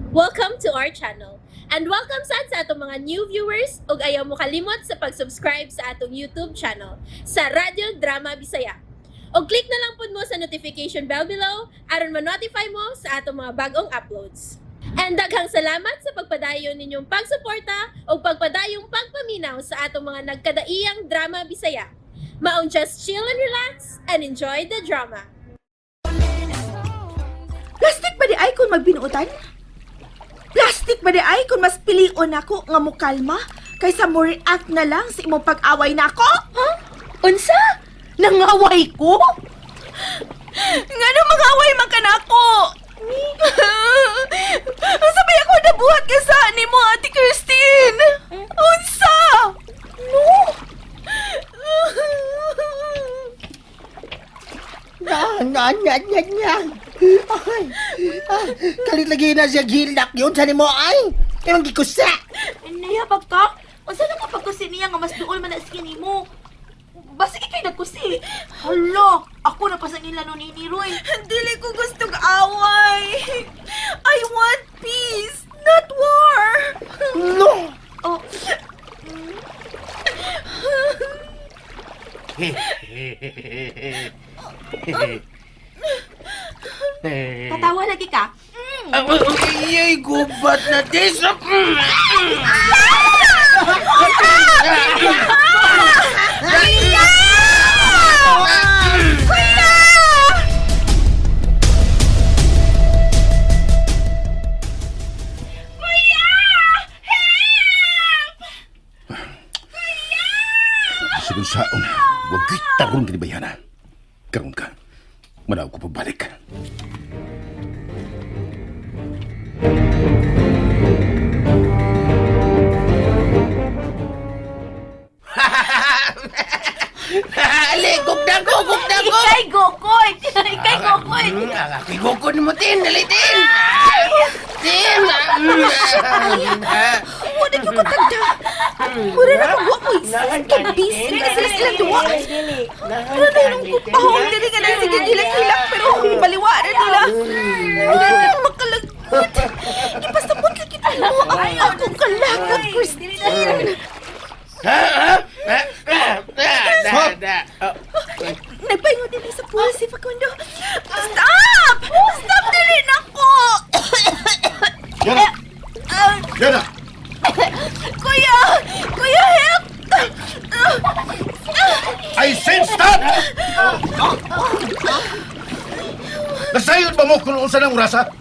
Welcome to our channel. And welcome sad sa atong mga new viewers ug ayaw mo kalimot sa pag-subscribe sa atong YouTube channel sa Radyo Drama Bisaya. Og click na lang pud mo sa notification bell below aron ma-notify mo sa atong mga bagong uploads. And daghang salamat sa pagpadayon ninyong pagsuporta ug pagpadayong pagpaminaw sa atong mga nagkadaiyang drama Bisaya. Maong just chill and relax and enjoy the drama. Plastic ba diay kung magbinuotan? Plastic ba diay kung mas pilion ako nga mukalma kaysa mo react na lang sa imong pag-away nako? Ha? Unsa? Nangaway ko? Ngano mag-away man ka nako? Unsa ba ako nabuhat ka sa nimo, Ate Christine? Unsa? No. Na, na, na, na, na. Ay, ah, kalit lagi na siya gilak yun sa nimo ay. Imong gikusa. Nayabag ka? Unsa na ka pagkusi niya nga mas duol man na sige nimo? Basta kay nagkusi. Hala, ako na pasangila no ni Roy. Dili ko gustong away. I want peace, not war. No. Oh, tatawa lagi ka. Ay, gubat na this. Sigun saon, wag kay taron kini bayana. Karon ka. Manaw ko pagbalik. Ali, gugdan ko, gugdan ko. Ikay gokoy. Ikay gokoy. Ang ako'y gugod mo, Tin. Dali, Tin. Tin. Wala gyud ko tagda. Mura na kung wa mo exist kay busy na sila silang duwa. Mura na nung kupahong dili nga na sige hilak-hilak pero baliwara nila. Mura na makalagot. Ipasabot lagi mo ang akong kalagot, Christine. Da, da. Nagpaingon din sa pool si Facundo. Stop! Stop dili na ko! Yana! Yana! Kuya! Kuya, help! I said stop! Nasayon ba mo kung unsa nang orasa?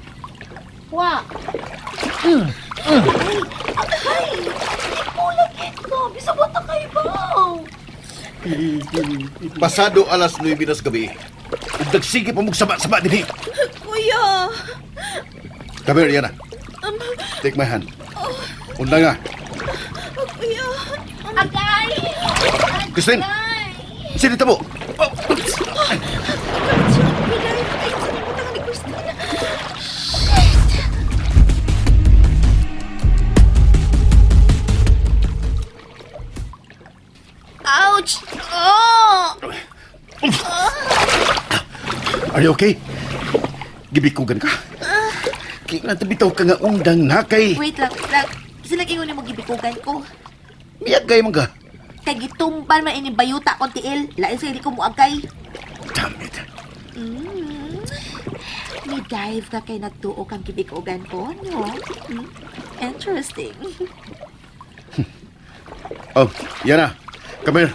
Wa. Ay, ay, ko. Bisa mo ta kay ba? Pasado alas 9 nas gabi. Ug nagsige pa mong saba-saba dinhi. Kuya! Come here, Yana. Take my hand. Unda nga. Kuya! Agay! Christine! Sino tabo? Oh. Ouch! Oh! Are you okay? Gibikugan ka. Kaya bitaw ka nga undang nakay. Wait lang, wait lang. Sila ingon mo gibikugan ko. Miyagay man ka. Kay gitumbal man ini bayuta kon tiil. Lain sa hindi ko muagay. Damn it. Mm. May dive ka kay nagtuo kang gibikugan ko, no? Mm. Interesting. Oh, Yana. Come here.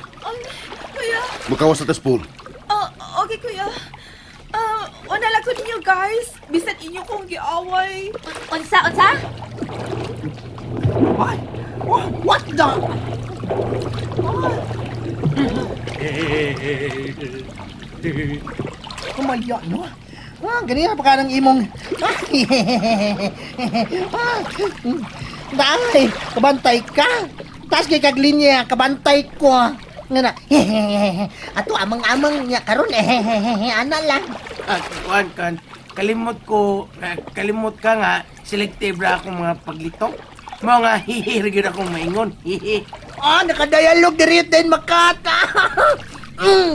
Kuya! Mukawas na tas pool. Oh, okay, kuya. Ah, una lang ko ninyo, guys. Bisan inyo kong giaway. Unsa, unsa? What? What the? Kumaya, no? Ah, ganyan pa ka ng imong... Ah, Day, kabantay ka. Taas kay kag linya, kabantay ko. Nga na, ato amang-amang niya karon ana lang. Ah, kuan kan. Kalimot ko, kalimot ka nga, selective ra akong mga paglitok. Mao nga hihi ra gyud akong maingon. Hihi. Ah, nakadialog diri din makata.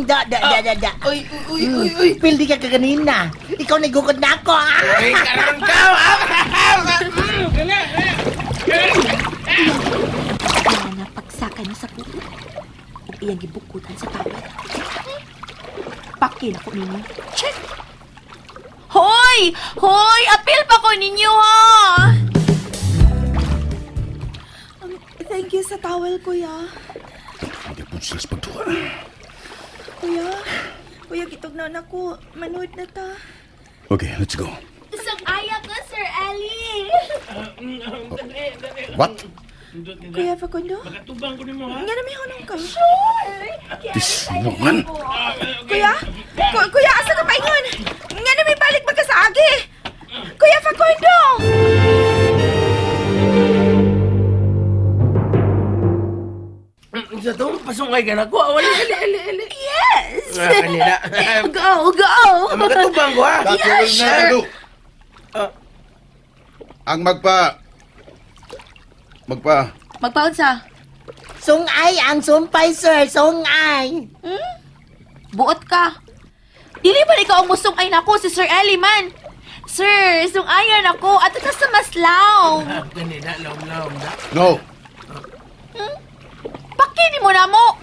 Da, da, da, da, da. Uy, uy, uy, uy. Pildi ka kaganina. Ikaw nagugod na ako. Ah. Uy, karon ka. Ah. ninyo. Check! Hoy! Hoy! Apil pa ko ninyo, ha! Thank you sa towel, kuya. Hindi po sila sa pagduha. Kuya, kuya, gitugnaw na ko. Manood na ta. Okay, let's go. Sung-aya ko, Sir Eli. What? Kuya Facundo? Makatubang ko nimo ha. Nga na may hunong ka. This woman? Kuya? Kuya, asa ka paingon? Nga na may balik ba ka sa agi? Kuya Facundo! Sa tong pasungay ka na ko. Ali, ali, ali, ali. Yes! Ah, kanila. Go, go! Makatubang ko ha. That you will never do. Ah. Ang magpa... Magpaon sa Sungay ang sumpay, sir. Sungay. Buot ka. Dili ba ikaw ang musong ay nako si Sir Eli man? Sir, sungayan ako at ito sa maslaw. Ah, kanila, lawom-lawom na. No! Pakini mo na mo.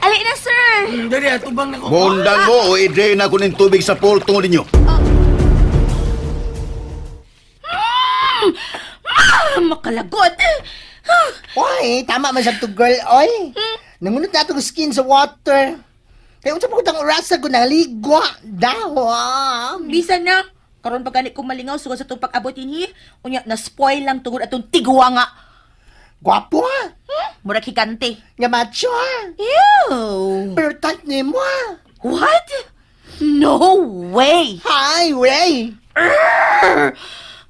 Ali na, sir. Dali, atubang na ko. Mundang mo o i-drain ako ng tubig sa pool tungod ninyo. Ah, makalagot. Oy, tama man sa to girl, oy. Nangunot na itong skin sa water. Kaya unsa pa ko tang orasa ko naligo. Daw. Bisan na. Karon pa gani ko malingaw sugod sa itong pag-abot dinhi. Unya na spoil lang tungod atong tigwa nga. Gwapo ah. Murag higante. Nga macho ah. Ew. Pero type nimo ah. What? No way. Hi, Ray.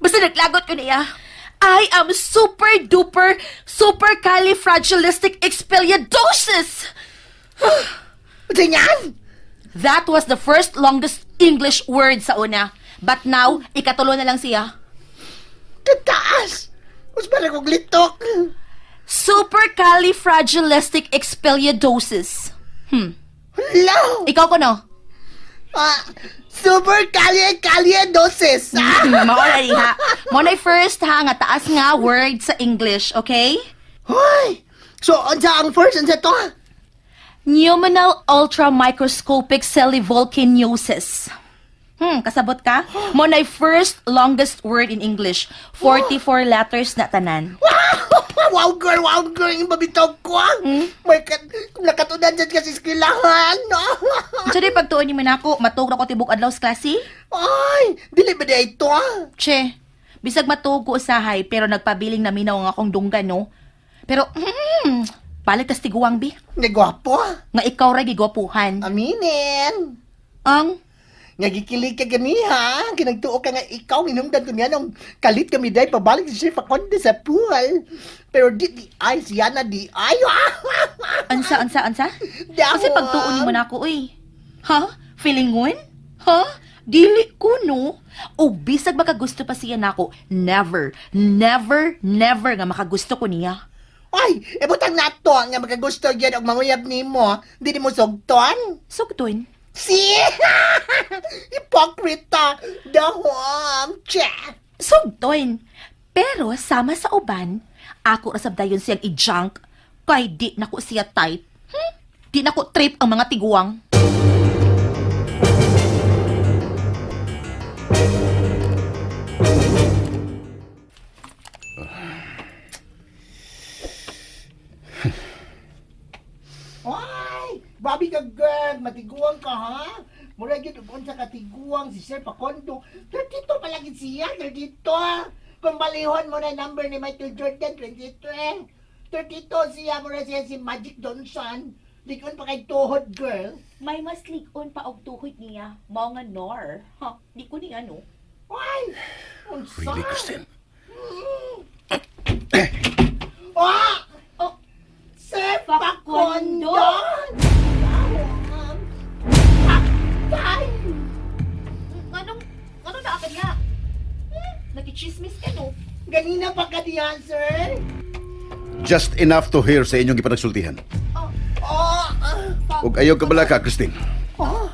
Basta naglagot ko niya. I am super duper super califragilistic expialidocious. Unsa yan? That was the first longest English word sa una. But now, ikatulo na lang siya. Kataas. Us para kog litok. Supercalifragilisticexpialidocious. Hello. Ikaw ko no? Ah, super kalye kalye doses. Ah. Mao na diha. Mao na first ha nga taas nga word sa English, okay? Hoy. So, unsa ang first unsa to? Ah? Pneumonal ultramicroscopic cellulvolcanosis. Kasabot ka? Mo na first longest word in English. 44 letters na tanan. Wow, girl, wow, girl, yung babitaw ko. ah. May kat nakatunan dyan kasi eskwelahan. So di pagtuon ni mo nako, matug na ko tibok adlaw sa klase? Ay, dili ba di ito ah? Che, bisag matuog ko usahay pero nagpabiling na minaw ang akong dunggan no. Pero balik tas tiguang bi. Nga gwapo ah. Nga ikaw ra gigwapuhan. Aminin. Ang Nga gikilig ka ganiha. Kinagtuo ka nga ikaw, inumdan ko niya nung kalit kami dahil pabalik si Chef Aconde sa pool. Pero di di ay, siya na di ay. Ansa ansa ansa? Daw, Kasi pagtuon ni mo nako uy. Ha? Feelingon? Ha? Dili ko no. O bisag makagusto pa siya nako, never, never, never nga makagusto ko niya. Ay, ibutang nato nga makagusto yan og manguyab nimo. Di nimo sugton. Sugton. Si! Hipokrita! Dahom! Che! Sugton. Pero sama sa uban, ako ra sab dayon siyang i-junk kay di nako siya type. Di nako trip ang mga tiguang. Ay! Bobby ka girl! Matiguang ka ha? Mura gyud og unsa ka tiguang si Sir Pacondo. 32 pa lagi siya, 32. Kung balihon mo na number ni Michael Jordan, 23. 32 siya, mura siya si Magic Johnson. Likon pa kay tuhod, girl. May mas lig-on pa og tuhod niya, mao nga nor. Ha, di ko niya no. Ay! Unsa? Really, Christine? Ah! Oh. Sir Facundo! Facundo! Patay! Anong ano na agad nga? Nakichismis ka no? Ganina pa ka diyan, sir? Just enough to hear sa inyong gipanagsultihan. Oh, ah, Ug ayaw ka bala ka, Christine. oh.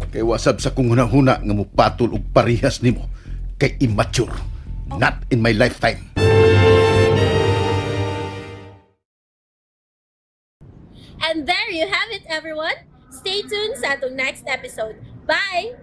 Kay wasab sa kong hunahuna nga mupatol og parihas nimo kay immature. Not in my lifetime. And there you have it, everyone. Stay tuned sa atong next episode. Bye!